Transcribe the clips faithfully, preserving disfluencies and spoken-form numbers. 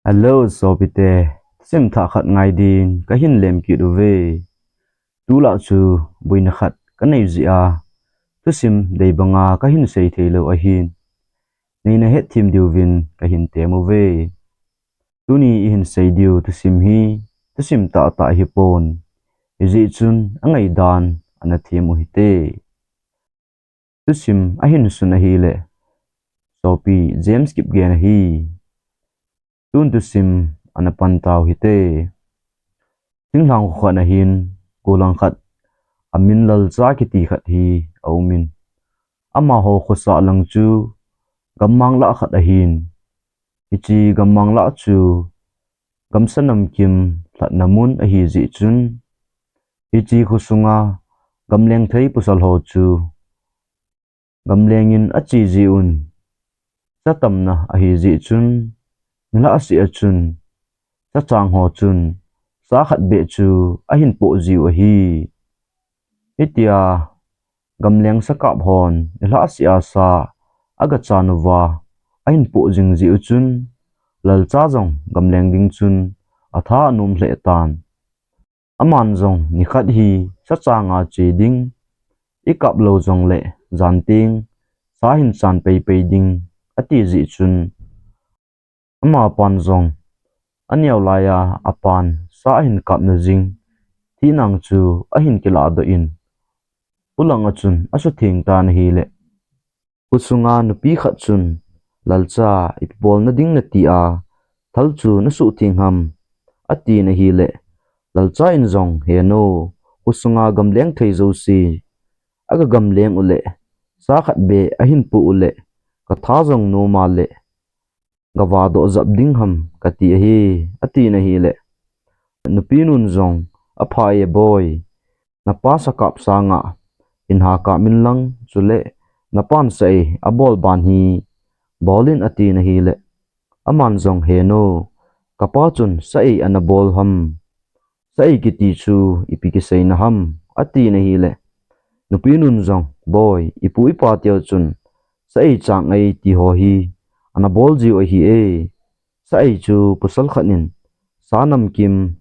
Hello, sopite. Thusim thah khat ngai din kahin lem kit uve. Tulai chu boina khat kanei jeh a thusim dei banga kahin sei thei lou ahin, neina hetthem diuvin kahin tem uve. Tuni ihin sei diu thusim hi thusim tahtah ahipon, hijeh chun angaidan ana them u hite. Thusim ahin sun ahile, sopi James Kipgen ahi. Tun thusim ana pan tau hite. Thinglhang kho khat ahin, gollhang khat amin Lalcha kiti khat hi aumin, amaho khosah lang chu gammang lah khat ahin, hiche gammang lah chu gamsa namkim lhatna mun ahi jeh chun, hiche khosunga gamleng thei pasal ho chu gamleng in ache jiuvin, sa tamna ahi jeh chun, nilhah seh a chun, sachang ho chun sa khat beh chu ahin poh jiu ahi. Hitia gamleng sakap hon nilhah seh a sa agachan uva ahin poh jing jiu chun, Lalcha jong gamleng ding chun atha anom lheh tan. Aman jong nikhat hi sachanga che ding, ikap lou jongle jan teng sa hin chan peipei ding, ati jeh chun, amapan jong aneo laiya apan sa ahin kapna jing, thihnang chu ahin kilahdoh in, khulanga chun asutheng tan ahile, khosunga nupi khat chun, Lalcha, ipi bolna ding nati a thal chu nasuhtheng ham, atin ahile, Lalcha in jong, He nu, khosunga gamleng thei jouse agagamleng uleh, sa khat beh ahin poh uleh, katha jong nom a leh gavadoh jap ding ham kati ahi, atin ahile, nupinun jong, Apha e boi, napa sakap sanga hin ha kap inlang, chule napan sa-ei abol ban hi bol in, atin ahile, aman jong, He nu, kapa chun sa-ei ana bol ham, sa-ei kiti chu ipi kiseina ham, atin ahile, nupinun jong, Boi, ipu ipa teu chun sa-ei chang-ei tiho hi ana bol jiu ahi e. Sa-ei chu pasal khat in sa namkim,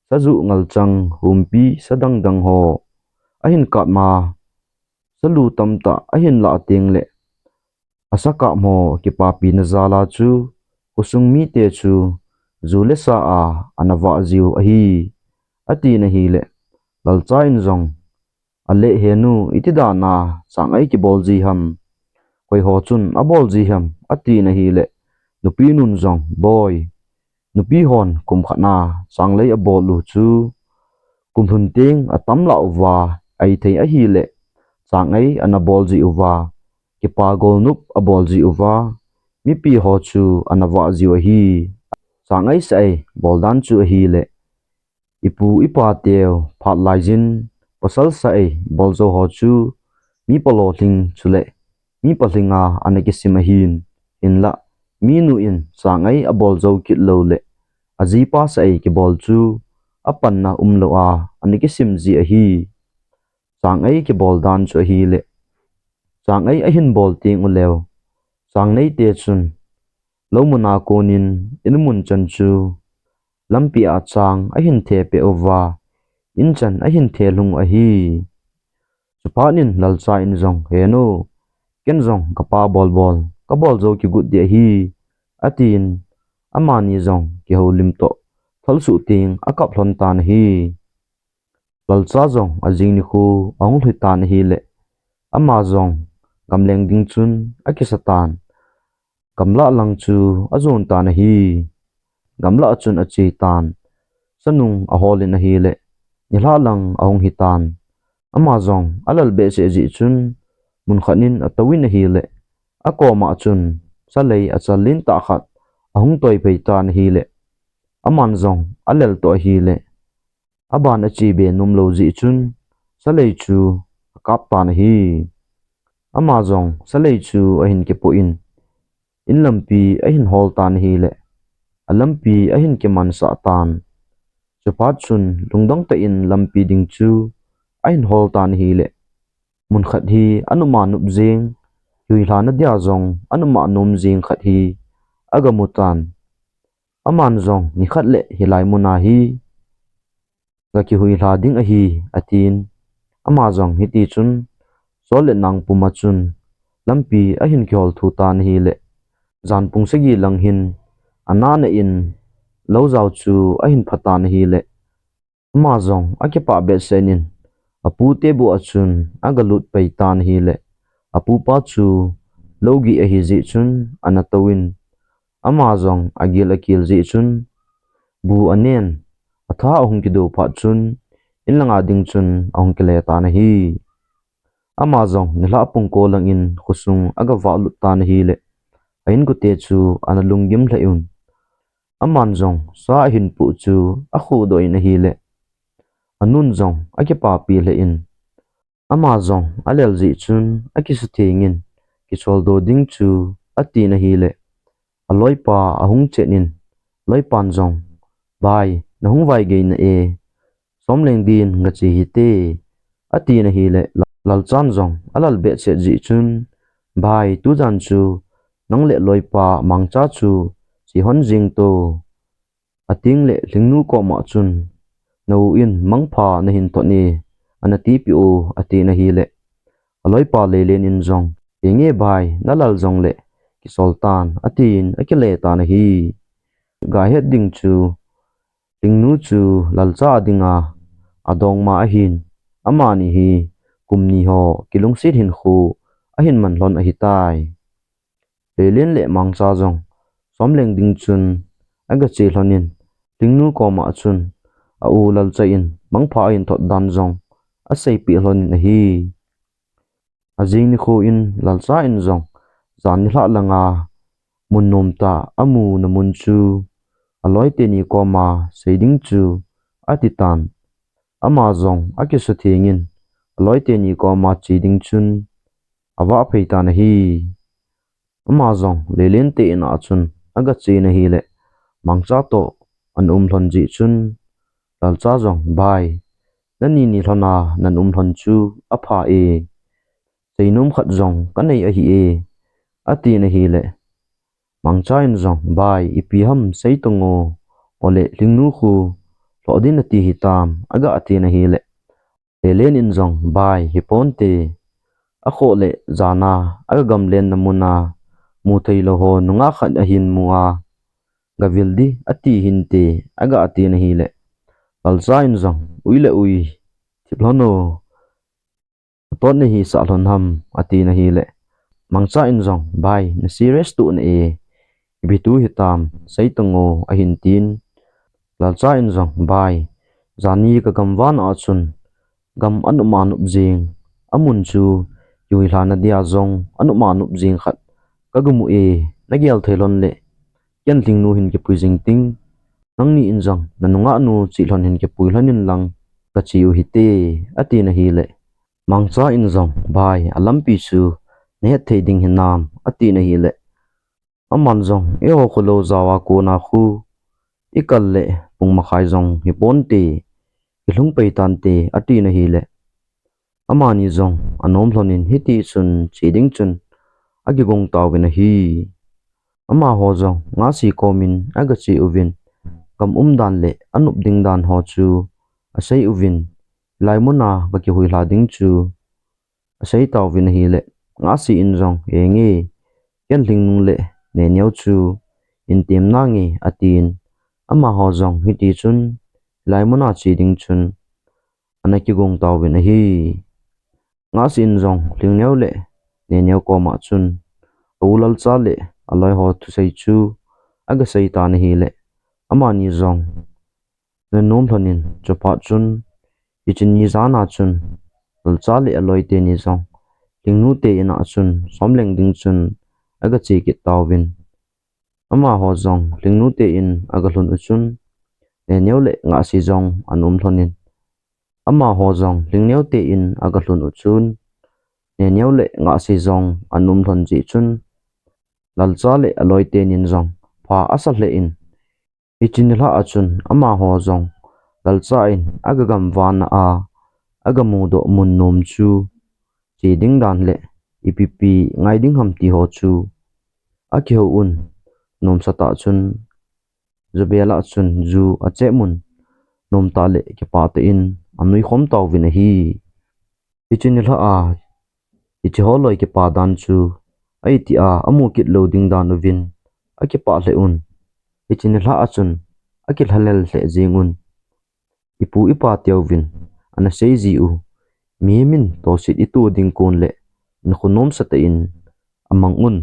sajuh, ngalchang, humpi, sa dangdang ho ahin kap ma, salu tamtah ahin lah tengle, asakap ho kipapina jal a chu khosung mite chu ju le sa a ana vah jiu ahi, atin ahile, Lalcha in jong, Ale he nu, iti dan a chang-ei kibol ji ham, koiho chun abol ji ham, atin ahile, nupinun jong, Boi, nupi hon kum khat a changlei abol u chu kum lhun teng atam lah uva, ahithei ahile chang-ei ana bol ji uva, kipa golnop abol ji uva, mipi ho chu ana vah jiu ahi. Chang-ei sa-ei bol dan chu ahile, ipu ipa teu phat laiyin pasal sa-ei bol jou ho chu mi palolhing chule mi palhing a ana kisim ahin, hinlah minu in chang-ei abol jou kit loule ajipa sa-ei kibol chu apanna umlou a ana kisim ji ahi. Chang-ei kibol dan chu ahile, chang-ei ahin bol teng uleu, chang-neite chun lou mun a konin in mun chan chu lampi a chang ahin thepeh uva, in chan ahin thelhung u ahi. Chuphat in Lalcha in jong, He nu, ken jong kapa bolbol kabol jou kigot ding ahi, atin, amani jong kihoulim toh thalsuh teng akap lhon tan ahi. Lalcha jong ajing nikho ahung lhi tan ahile, ama jong gamleng ding chun akisa tan, gamlah lang chu ajon tan ahi. Gamlah a chun ache tan, sanung ahol in ahile, nilhah lang ahung hi tan. Ama jong alel behseh jeh chun, mun khat in atouvin ahile, akoma chun salei achal lentah khat ahung toiphei tan ahile, aman jong alel toh ahile, aban ache be nomlou jeh chun, salei chu akap tan ahi. Ama jong salei chu ahin kipoh in, in lampi ahin hol tan ahile, alampi ahin kimansah tan. Chuphat chun lungdong tah in lampi ding chu ahin hol tan ahile, mun khat hi anop a nop jeng, hui lhahna dia jong anop a nom jeng khat hi agamu tan. Aman jong, "Nikhat le hilai muna hi gakihuilha ding ahi," atin. Ama jong hiti chun, sol le nang puma chun lampi ahin kihol thu tan ahile, jan pung sagi lang hin anana in lou jao chu ahin pha tan ahile, ama jong akipah behseh in apu te bu a chun agalut pai tan ahile, apupa chu lou gih ahi jeh chun ana touvin, ama jong agil akil jeh chun bu anen, atha ahung kido phat chun, in langa ding chun ahung kile tan ahi. Ama jong nilhah pung ko lang in khosung agavah lut tan ahile, a inkote chu ana lunggim lheh un. Aman jong sa ahin poh chu akhuhdoh in ahile, anun jong akipapi lheh in, ama jong alel jeh chun akisutheng in, "Kicholdo ding chu," atin ahile, aloipa ahung chen in, loipan jong, "Bai, nahung vaigei na e, somleng din gache hite," atin ahile, lalchan jong alal behseh jeh chun, "Bai, tujan chu nang le loipa Mangcha chu che hon jing to, ating le Lhingnu koma chun, 'Na u in mangpha nahin thot e,' ana tipeh o," atin ahile, aloipa Leilen in jong, "Enge bai, nalal jongle kisol tan," atin akile tan ahi. Gahet ding chu, Lhingnu chu lalcha a dinga adongma ahin, amani hi kum ni ho kilungset hinkho ahin man lhon ahitai. Leilen le Mangcha jong somleng ding chun agache lhon in, Lhingnu koma chun a u lalcha in mangpha ahin thot dan jong aseipeh lhon in ahi. Ajing nikho in lalcha in jong jan nilhah langa mun nomtah a muna mun chu aloi teni koma sei ding chu ati tan. Ama jong akisutheng in aloi teni koma che ding chun avah phei tan ahi. Ama jong Leilen te in a chun agache in ahile, Mangcha toh ana um lhon jeh chun, lalcha jong, "Bai, nani ni lhona nan um lhon chu apha e, seinom khat jong kanei ahi e," atin ahile, Mangcha in jong, "Bai, ipi ham sei tong o, ole Lhingnu khu lhoh din ati hitam," aga tin ahile, Leilen in jong, "Bai, hiponte, akhoh le jana aga gamlen na muna muthei lou ho nungah khat ahin mu a, gavil di ati hinte," aga tin ahile, lalcha in jong, "Ui le ui, thip lhon o, atot nahisah lhon ham," atin ahile, Mangcha in jong, "Bai, na serious toh na e, ipi thu hitam, sei tong o," ahin tin. Lalcha in jong, "Bai, jani ka gamvana a chun gam anop ma nop jing, amun chu kihuilha na dia jong anop ma nop jing khat kaga mu e, nagel thei lhon le, ken Lhingnu hin kipui jing ting, nangni in jong nanungah nu che lhon hin kipui lhon in lang kache u hite," atin ahile, Mangcha in jong, "Bai, alampi chu nahet thei ding hinam," atin ahile, aman jong, "Eiho kholou jao a kona khu ikal le pung makhai jong hiponte, ilhung pei tante," atin ahile, amani jong anom lhon in hiti chun che ding chun akigong tauvin ahi. Amaho jong Ngahsi komin agache uvin, gam umdan le anop ding dan ho chu asei uvin, hilai muna gakihuilha ding chu asei tauvin ahile, Ngahsi in jong, "Enge, ken Lhingnu le Neneo chu in tem nange," atin, amaho jong hiti chun hilai muna che ding chun ana kigong tauvin ahi. Ngahsi in jong Lhingneo le Neneo koma chun a u lalcha le aloi ho thusei chu aga sei tan ahile, amani jong ana nom lhon in, chuphat chun hiche ni jan a chun lalcha le aloi teni jong Lhingnu te in a chun somleng ding chun aga che kit tauvin. Amaho jong Lhingnu te in aga lhun u chun Neneo le Ngahsi jong ana um lhon in, amaho jong Lhingneo te in aga lhun u chun Neneo le Ngahsi jong ana um lhon jeh chun lalcha le aloi tenin jong pha asa lheh in, hiche nilhah a chun amaho jong lalcha in aga gamvana a aga mudoh mun nom chu che ding dan le ipi pi ngai ding ham ti ho chu akihou un. Nomsa tah chun Jubel a chun ju achep mun nomtah le kipah tah in anui khom tauvin ahi. Hiche nilhah a hiche holoi kipah dan chu aiti a amu kit lou ding dan uvin akipah lheh un. Hiche nilhah a chun akilhalel lheh jeng un. Ipu ipa teuvin ana sei ji u, mihem in tohset ito ding kon le nikho nomsa tah in amang un.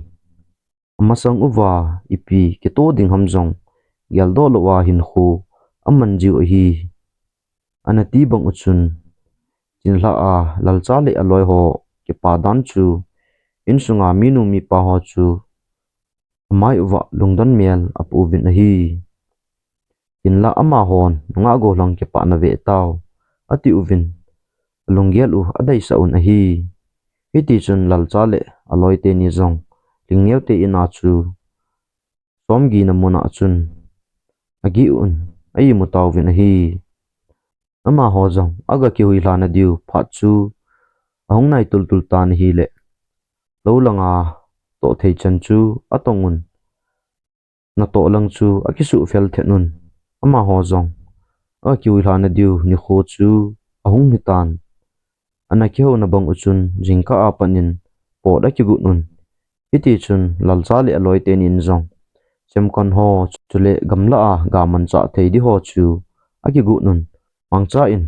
Amasang uva ipi kito ding ham jong geldoh lou a hinkho aman jiu ahi. Ana ti bang u chun, hiche nilhah a Lalcha le aloi ho kipah dan chu insunga minu mipa ho chu amai uva lungdon mel apoh uvin ahi. Hinlah amahon nungah gollhang kipah nave tao, ati uvin alunggel u adeisah un ahi. Hitichun Lalcha le aloi teni jong Lhingneo te in a chu somgina mun a chun ageh un a imu tauvin ahi. Amaho jong aga kihuilhah nadiu phat chu ahung nai tultul tan ahile, lou langa toh thei chan chu atong un, natoh lang chu akisuhfel thet un. Amaho jong aga kihuilhah nadiu nikho chu ahung hitan. Ana kihouna bang u chun jingkah a pat in pot akigot un. Hitichun Lalcha le aloi teni in jong semkon ho chule gamlah a ga manchah thei ding ho chu akigot un. Mangcha in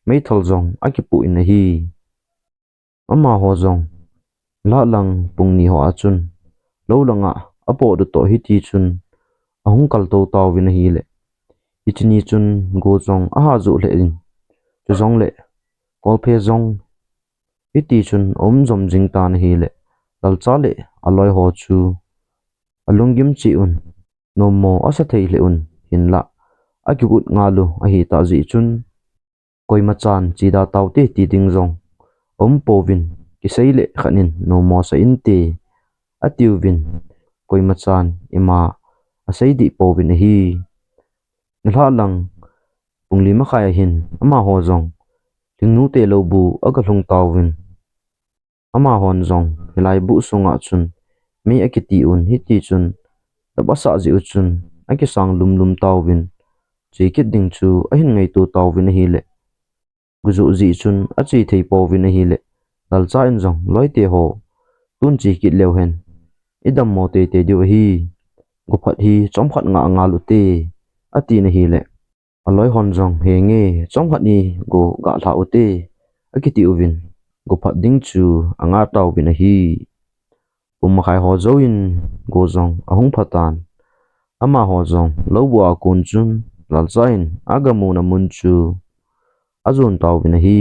meithal jong akipoh in ahi. Amaho jong nilhah lang pung ni ho a chun lou langa apot u toh hitichun ahung kaltou tauvin ahile, hiche ni chun go jong aha joh lheh in, chujongle kolphe jong hitichun aum jom jing tan ahile, Lalcha le aloi ho chu alunggim cheh un, nommo asa thei lheh un. Hinlah akigot ngal u ahitah jeh chun, koimachan cheda taute ti ding jong aum pouvin, kisei le khat in nommo sa inte, atiuvin, koimachan ima asei deh pouvin ahi. Nilhah lang pung li makhai ahin amaho jong Lhingnu te lou bu aga lhung tauvin, amahon jong hilai bu sunga chun mei akiti un, hitichun dap asah jeh u chun akisang lumlum tauvin, che kit ding chu ahin ngaito tauvin ahile, go joh jeh chun ache thei pouvin ahile, Lalcha in jong, loite ho, tun che kit leu hen idammo teitei diu ahi, go phat hi chomkhat ngah ngal ute, atin ahile, aloi hon jong, henge, chomkhat ni go gahlhah ute, akiti uvin, go phat ding chu angah tauvin ahi. Pung makhai ho jouvin go jong ahung phatan, amaho jong lou bu a kon chun Lalcha in aga muna mun chu ajon tauvin ahi.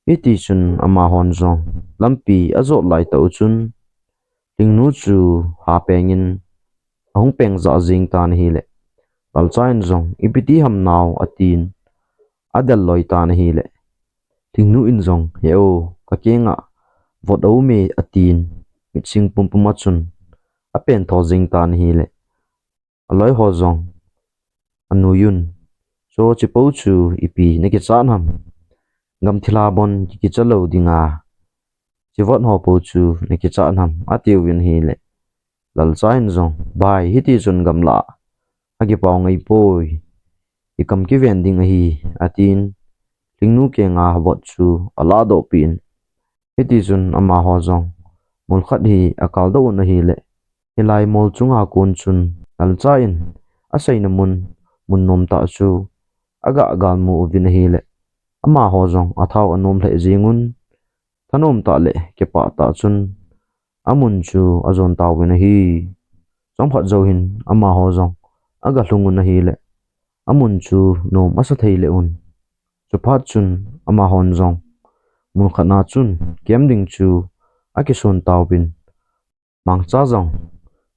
Hitichun amahon jong lampi ajot laitah u chun, Lhingnu chu hapeng in ahung peng jah jeng tan ahile, Lalcha in jong, ipi ti ham nao, atin adel loi tan ahile, Lhingnu in jong, he o, kakenga vot aume, atin mitsing pumpum a chun apen tho jeng tan ahile, aloi ho jong anui un, cho, chepo chu ipi nakichat ham? Gamthilha bon kikicha lou dinga, che vot ho po chu nakichat ham? atiuvin ahile, Lalcha in jong, bai, hitichun gamlah a akipao ngai poi, ikam kiven ding ahi, atin, Lhingnu kenga vot chu aladoh peh in, hitichun amaho jong mol khat hi akaldoh un ahile, hilai mol chunga kon chun Lalcha in aseina mun, mun nomtah chu aga galmu uvin ahile, amaho jong athao anom lheh jeng un, thanom tah le kipah tah chun amun chu ajon tauvin ahi. Chomkhat jou hin amaho jong aga lhung un ahile, amun chu nom asa thei lheh un. Chuphat chun amahon jong mun khat na chun camp ding chu akisun tauvin, Mangcha jong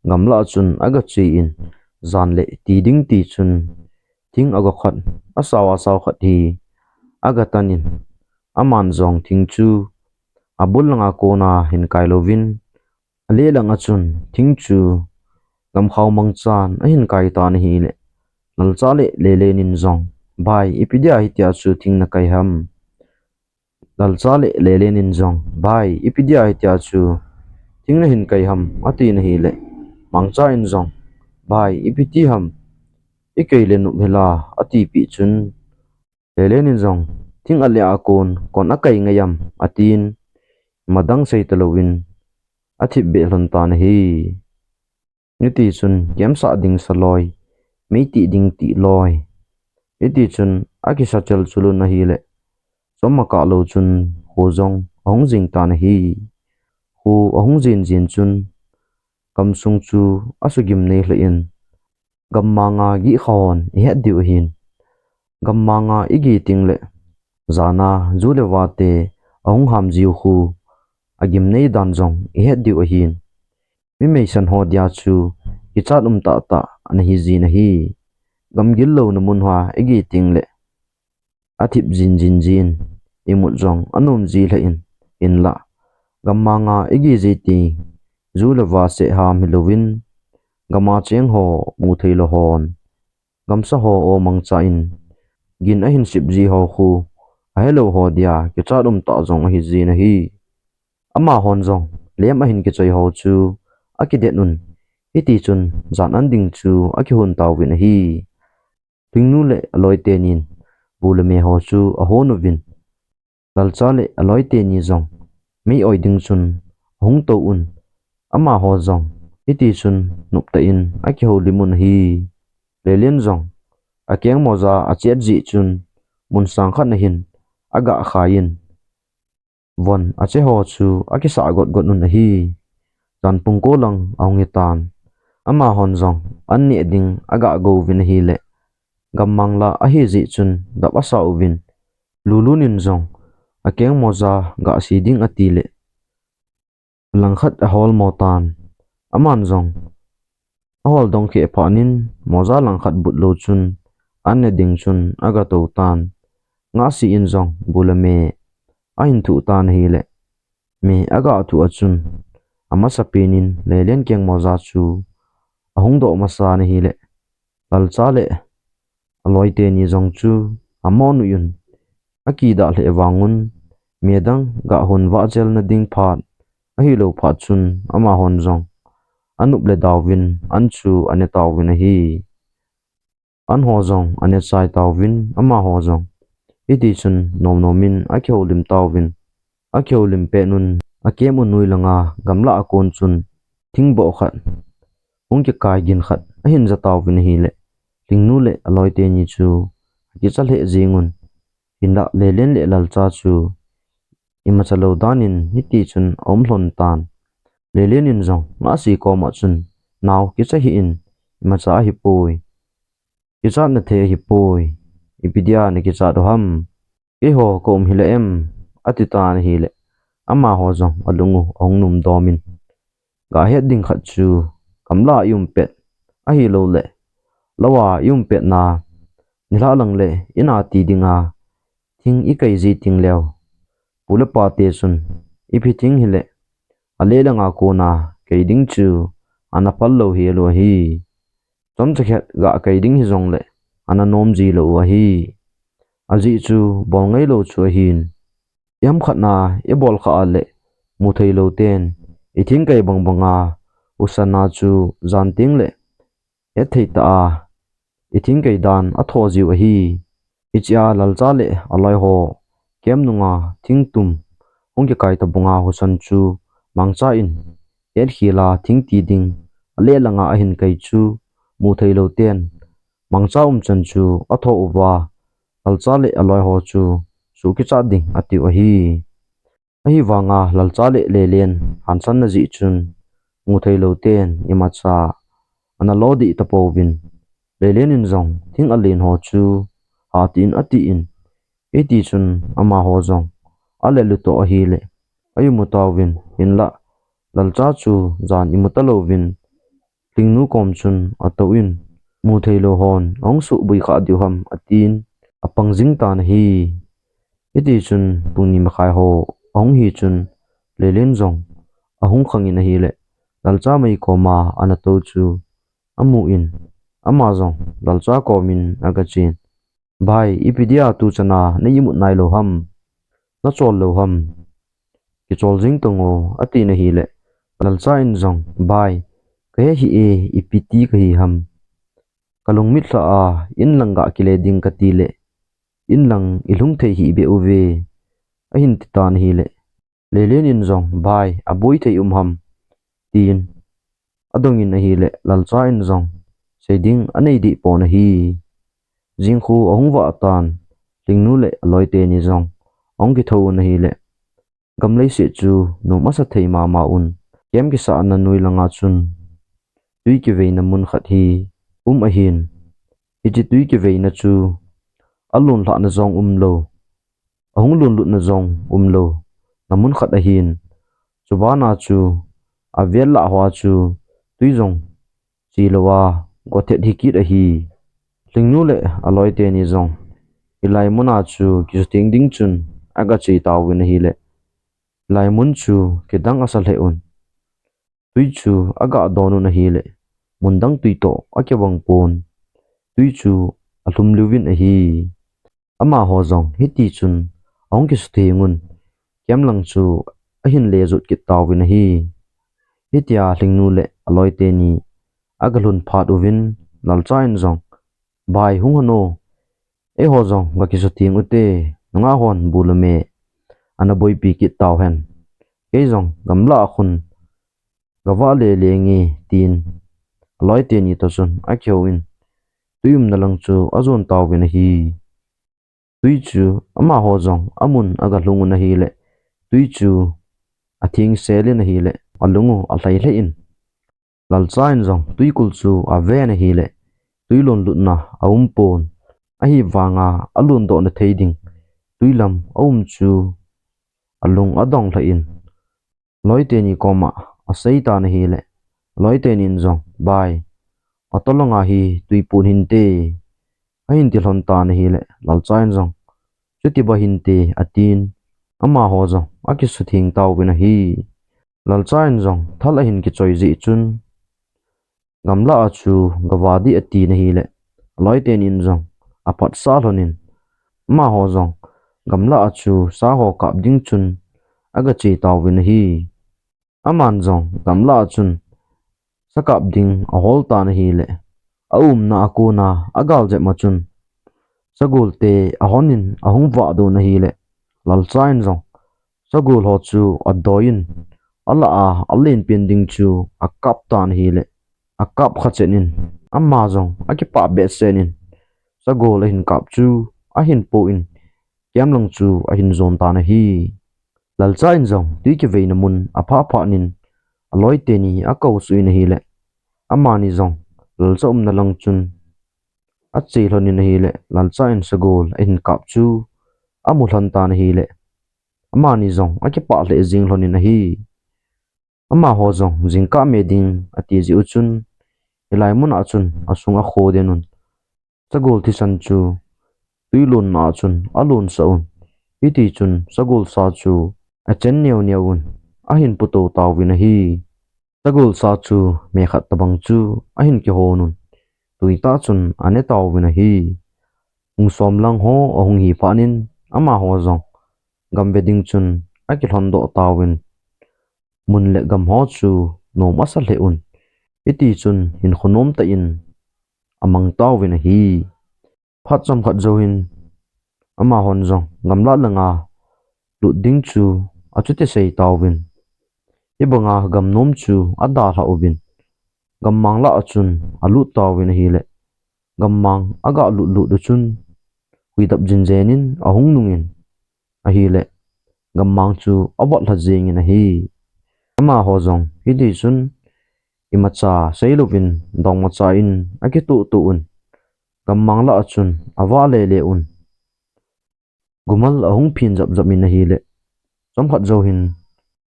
gamlah chun aga che in, jan le ti ding tichun thing aga khot, asao asao khat hi aga tan in, aman jong thing chu abul langa kona hin kai louvin, aleh langa chun thing chu gamkhao mangchan ahin kai tan ahile, Lalcha le Lelen in jong, bai, ipi dia hitia chu thing nakai ham? Lalcha le Lelen in jong, bai, ipi dia hitia chu thing nahin kai ham? atin ahile, Mangcha in jong, bai, ipi ti ham? Ikei le nop hela, atipeh chun, Lelen in jong, thing aleh a kon, kon akai ngai am, atin, ima dang sei talouvin, athip beh lhon tan ahi. Hiti chun, kemsah ding sa loi, mei tih ding tih loi. Hiti chun, akisa chel chul un ahile, chom akah lou chun, kho jong ahung jing tan ahi. Kho ahung jin jin chun, gamsung chu asugim nei lheh in, gammanga gihkhahon ihet diu ahin. Gammanga igih teng le, jana ju le vate ahung ham jiu khu, agim nei dan jong ihet diu ahin. Mi meisan ho dia chu kichat um tahtah ana hi jin ahi. Gamgil louna mun hoa igih teng le, athip jin jin jin, imut jong anom ji lheh in, hinlah, gammanga igih ji teng, ju le va seh ham hilouvin, gama cheng ho mu thei lou hon, gamsa ho aw mangcha in, gin ahin sip ji ho khu, ahelou ho dia kichat um tah jong ahi jin ahi. Amahon jong, lem ahin kichoi ho chu akidet un, hiti chun jan an ding chu akihon tauvin ahi. Lhingnu le aloi tenin, bu le me ho chu ahon uvin, lalcha le aloi teni jong, mei oi ding chun ahung tou un, amaho jong, hiti chun noptah in akihoulim un ahi. Lelen jong, akeng moja achet jeh chun, mun sang khat nahin, agah khai in, von ache ho chu akisah got got un ahi. Jan pung ko lang ahung hitan, amahon jong an neh ding agah go uvin ahile, gammang la ahi jeh chun dap asa uvin, Lulun in jong akeng moja gah si ding ati le, langkhat ahol mo tan, aman jong ahol dong kheh phat in, moja langkhat but lou chun, an ne ding chun aga tou tan, ngahsi in jong bu le me ahin thuh tan ahile, me agah thuh a chun, amasapen in Lelen keng moja chu ahung doh masa in ahile, lalcha le aloi teni jong chu amonu un akidah lheh vang un, me dang gah hon vah chelna ding phat ahilou phat chun, amahon jong anop le dau vin an chu ane tauvin ahi. An ho jong ane chai tauvin, amaho jong hiti chun nom nom in akihoulim tauvin, akihoulim pet un, akem u noi langa gamla akon chun thingboh khat, hung kikai gin khat ahin ja tauvin ahile, Lhingnu le aloi teni chu akicha lheh jeng un, hinlah Lelen le lalcha chu imacha lou dan in hiti chun aum lhon tan. Lelen in jong ngahsi koma chun, nao, kicha hih in, imacha ahipoi, kichat na thei ahipoi, ipi dia nakichat u ham, keiho kaum hile em, ati tan ahile, amaho jong alung u ahung num dom in, gah het ding khat chu, gamla ium pet ahilouleh, lou a ium pet na, nilhah lang le ina ti dinga thing ikai ji teng leu, pu le pa te chun, ipi thing hile, aleh langa kona kai ding chu ana phal lou hel u ahi. Chomcha khat gah kai ding hijongle ana nom ji lou u ahi. Ajeh chu bol ngai lou chu ahin, ihamkhat na ibol khah a le, mu thei lou ten ithing kai bang banga husan na chu jan teng le hetthei tah a ithing kai dan athoh jiu ahi. Hichea lalcha le aloi ho kem nunga thing tum hung kikai tabanga husan chu mangcha in, hetkhel a thing ti ding aleh langa ahin kai chu, mu thei lou ten mangcha umchan chu athoh uva, lalcha le aloi ho chu suhkichat ding atiu ahi. Ahivanga lalcha le Lelen hansan na jeh chun, mu thei lou ten imacha ana lo dih tapouvin, Lelen in jong thing alen ho chu hatih in ati in, hiti chun amaho jong alelu toh ahile, a-imu tauvin, hinlah lalcha chu jan imu talouvin, Lhingnu kom chun atou in, mu thei lou hon ahung suhbui khah diu ham, atin, apang jing tan ahi. Hiti chun pung ni makhai ho ahung hi chun, Lelen jong ahung khang in ahile, lalcha mei koma ana tou chu amu in, ama jong lalcha kom in aga chen. Bhai, ipi dia tuchan a na imut nai lou ham? Na chol lou ham? Kichol jing tang o, ati na hile, lalcha in jong, bhai, kahe hih e, ipi ti kahi ham? Kalung mitlha a, in lang ga kile ding kati le, in lang ilhung thei hih beh uve, ahin ti tan ahile, Lelen in jong, Bai, aboi thei um ham, tin adong in ahile, Lalcha in jong sei ding anei deh pon ahi. Jingkhu ahung vah tan, Lhingnu le aloi teni jong ahung kithou un ahile, gam leiset chu nom asa thei mama un. Kem kisahna noi langa chun tui kiveina mun khat hi um ahin, hiche tui kiveina chu alon lhahna jong umlou, ahung lon lutna jong umlou na mun khat ahin, chubana chu avel lah hoa chu tui jong chelou a gothet hi kit ahi. Lhingnu le aloi teni jong hilai muna chu kisutheng ding chun aga che tauvin ahile, hilai mun chu kidang asa lheh un. Tui chu aga don un ahile, mun dang tui toh akibang pon. Tui chu alhum liuvin ahi. Amaho jong hiti chun ahung kisutheng un, kemlang chu ahin le jot kit tauvin ahi. Hitia Lhingnu le aloi teni aga lhun phat uvin, Lalcha in jong, Bai, hung hon o, eiho jong ga kisutheng ute, nungah hon bu le me ana boipi kit tauhen. Kei jong gamlah a khun gavah le le nge, tin aloi teni toh chun akihou in, tui umna lang chu ajon tauvin ahi. Tui chu amaho jong amun aga lhung un ahile, tui chu atheng sel in ahile, alung u alhai lheh in, Lalcha in jong tuikul chu aven ahile, tui lon lutna aum pon. Ahivanga alon doh na thei ding tui lam aum chu alung adong lheh in, loi teni koma asei tan ahile, loi teni in jong, Bai, atolonga hi tui pun hinte, ahin ti lhon tan ahile, Lalcha in jong, Chuti ba hinte, atin, amaho jong akisutheng tauvin ahi. Lalcha in jong thal ahin kichoi jeh chun, gamlah a chu gavah ding atin ahile, aloi teni in jong aphatsah lhon in, amaho jong gamlah a chu sa ho kap ding chun aga che tauvin ahi. Aman jong gamlah a chun sa kap ding ahol tan ahile, aumna a kona agal jep ma chun sagol te ahon in ahung vah doh in ahile, Lalcha in jong sagol ho chu adoi in, alah a alen pen ding chu akap tan ahile, akap kha chen in, ama jong akipah behseh in, sagol ahin kap chu ahin po in, kemlang chu ahin jon tan ahi. Lalcha in jong tui kiveina mun aphah phat in, aloi teni akou suh in ahile, amani jong Lalcha umna lang chun ache lhon in ahile, Lalcha in sagol ahin kap chu amu lhon tan ahile, amani jong akipah lheh jeng lhon in ahi. Amaho jong jingkah me ding ati jeh u chun, hilai mun a chun asung akho den un, sagol thisan chu tui lonna a chun alonsah un. Hiti chun sagol sa chu achen neo neo un ahin putou tauvin ahi. Sagol sa chu me khat tabang chu ahin kihon un, tuitah chun ane tauvin ahi. Pung som lang ho ahung hi phat in, amaho jong gam ve ding chun akilhon doh tauvin, mun le gam ho chu nom asa lheh un, hiti chun hinkho nom tah in amang tauvin ahi. Phat chomkhat jou hin, amahon jong gamlah langa lut ding chu achuti sei tauvin, hibanga gam nom chu adalhah uvin, gammang lah a chun alut tauvin ahile, gammang aga lut lut u chun, huidap jinjen in ahung nung in ahile, gammang chu avot lha jeng in ahi. Amaho jong hiti chun, imacha seilouvin dongmacha in akituh tuh un, gammang lah a chun avah le le un, gumal ahung phin jap jap in ahile, chomkhat jou hin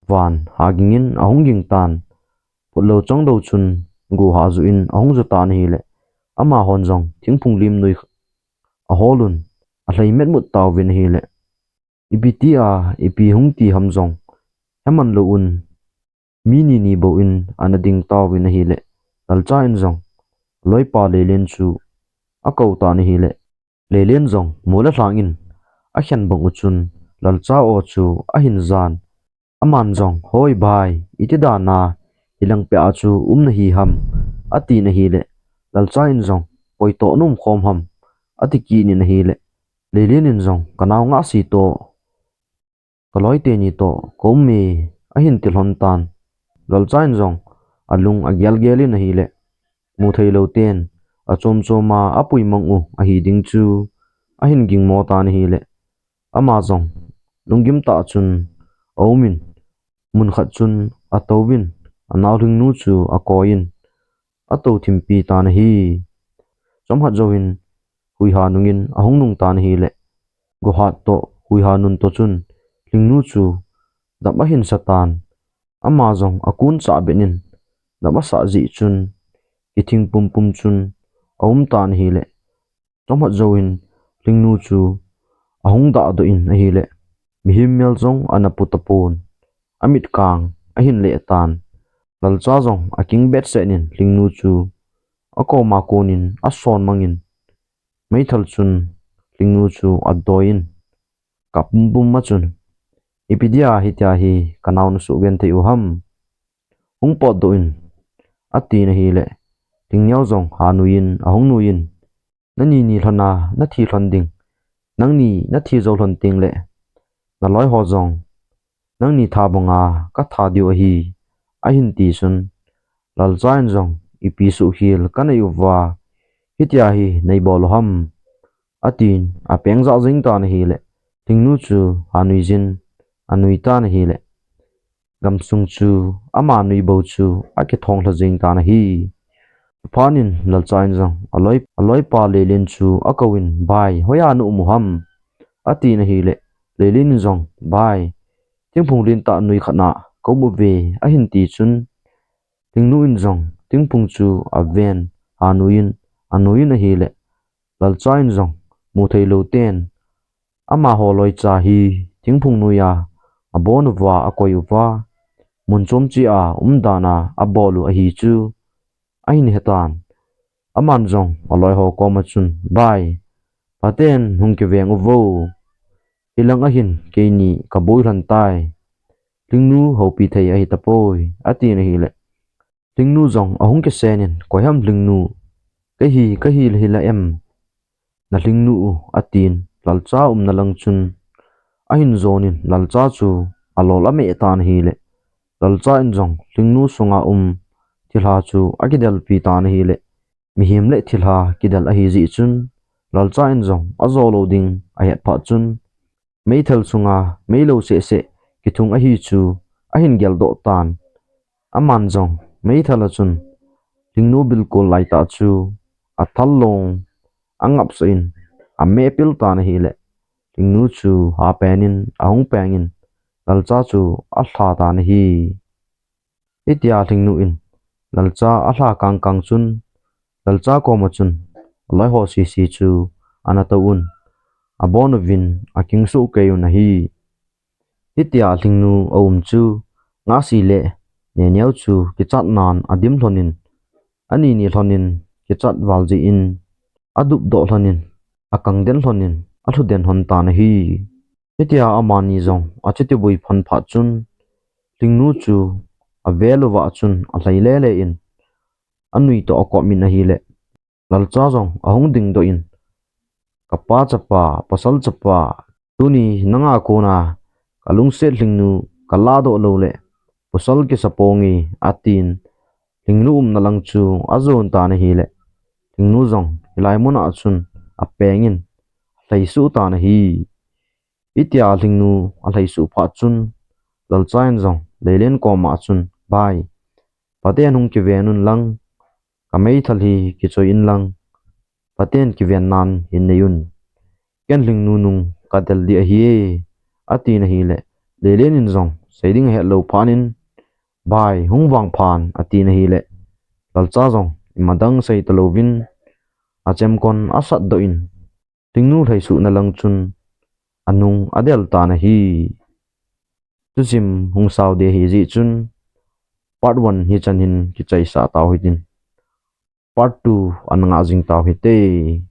van ha ging in ahung ging tan, phutlou chongdou chun gu ha ju in ahung ju tan ahile, amahon jong thingphung lim noi ahol un, alhai metmut tauvin ahile, ipi tia ipi hung ti ham jong heman lou un, mi ni ni bou in ana ding tauvin ahile, Lalcha in jong aloipa Lelen chu akou tan ahile, Lelen jong mol le lhang in akhen bang u chun, Lalcha o chu ahin jan. Aman jong, Hoi bai, iti dan a hilang peh a chu um nahi ham, atin ahile, Lalcha in jong koi toh na um khom ham, ati kit in ahile, Leilin in jong, ka nao Ngahsi toh, ka loi teni toh ka um e, ahin ti lhon tan. Lalcha in jong alung agel gel in ahile, mu thei lou ten achom chom a apui mang u ahi ding chu ahin ging mo tan ahile, ama jong lunggim tah chun aum in, mun khat chun atouvin, anao Lhingnu chu akoi in atou thimpi tan ahi. Chomkhat jouin huiha nung in ahung nung tan ahile, gohat toh huiha nun toh chun Lhingnu chu dap ahin sa tan. Ama jong akun chah ben in dap asah jeh chun kithing pumpum chun aum tan ahile, chomkhat jouin Lhingnu chu ahung dahdoh in ahile, mihem mel jong ana pu tapon, amit kang ahin leh tan. Lalcha jong aking behseh in Lhingnu chu akoma kon in ason mang in, meithal chun Lhingnu chu adoi in, kap pumpum a chun, ipi dia hitia hi ka nao na suhgenthei u ham? Hung potdoh in, atin ahile, Lhingneo jong ha nui in ahung nui in, nani ni lhon a nathi lhon ding, nangni nathi jou lhon tengle naloi ho jong nangni tha banga katha diu ahi, ahin ti chun, Lalcha in jong, ipi suhkhel kanei uva hitia hi neibol u ham, atin apeng jah jeng tan ahile, Lhingnu chu anui jin, anui tan ahile, gamsung chu ama nui bou chu akithong lha jeng tan ahi. Chuphat in Lalcha in jong aloi, aloipa Leilin chu akouvin, Bai, hoiya na um u ham? atin ahile, Leilin in jong, Bai, thingphung lentah nui khat na ka um uve, ahin ti chun, Lhingnu in jong thingphung chu aven, anui in, anui in ahile, Lalcha in jong mu thei lou ten amaho loicha hi thingphung nuiya abon uva akoi uva, mun chom chea umdan a abol u ahi chu ahin hetan. Aman jong aloi ho koma chun, Bai, phaten hung kiveng uvo, hilang ahin keini kaboi lhon tai, Lhingnu houpi thei ahi tapoi, atin ahile, Lhingnu jong ahung kisen in, Koi ham Lhingnu, kahi, kahi le hila em, na Lhingnu u, atin Lalcha umna lang chun ahin jon in Lalcha chu alol ameh tan ahile, Lalcha in jong Lhingnu sunga um thilha chu akidelpi tan ahile, mihem le thilha kidel ahi jeh chun, Lalcha in jong ajo lou ding ahet phat chun, meithal sunga meilou seh seh kithung ahi chu ahin geldoh tan. Aman jong meithal a chun Lhingnu bilkol laitah chu athal long angapsah in ameh pil tan ahile, Lhingnu chu apen in ahung peng in Lalcha chu alha tan ahi. Hitia Lhingnu in Lalcha alha kang kang chun, Lalcha koma chun aloi ho sese chu ana tou un, abon uvin akingsoh kei un ahi. Hitia Lhingnu aum chu Ngahsi le Neneo chu kichat nan adim lhon in, ani ni lhon in kichat val jeh in, adupdoh lhon in, akang den lhon in, alhu den lhon tan ahi. Hitia amani jong achuti boiphon phat chun, Lhingnu chu avel uva chun alhai lele in, anui toh akop in ahile, Lalcha jong ahung dingdoh in, Kapa chapa, pasal chapa, tuni nanga kona kalungset Lhingnu kalahdoh loule, pasal kisa ponge, atin, Lhingnu umna lang chu ajon tan ahile, Lhingnu jong hilai muna chun apeng in alhaisuh tan ahi. Hitia Lhingnu alhaisuh phat chun, Lalcha in jong Leilen koma chun, Bai, phaten hung kiven un lang, kameithal hi kichoi in lang, phaten kiven nan hin nei un. Ken Lhingnu nung kadel ding ahi e, atin ahile, Leilen in jong sei ding ahet lou phat in, Bai, hung vangphan, atin ahile, Lalcha jong imadang sei talouvin, achemkon asatdoh in, Lhingnu lhaisuhna lang chun anung adel tan ahi. Thusim hung sao ding ahi jeh chun, part one hichan hin kichaisah tau hitin, part two ana ngah jing tau hite.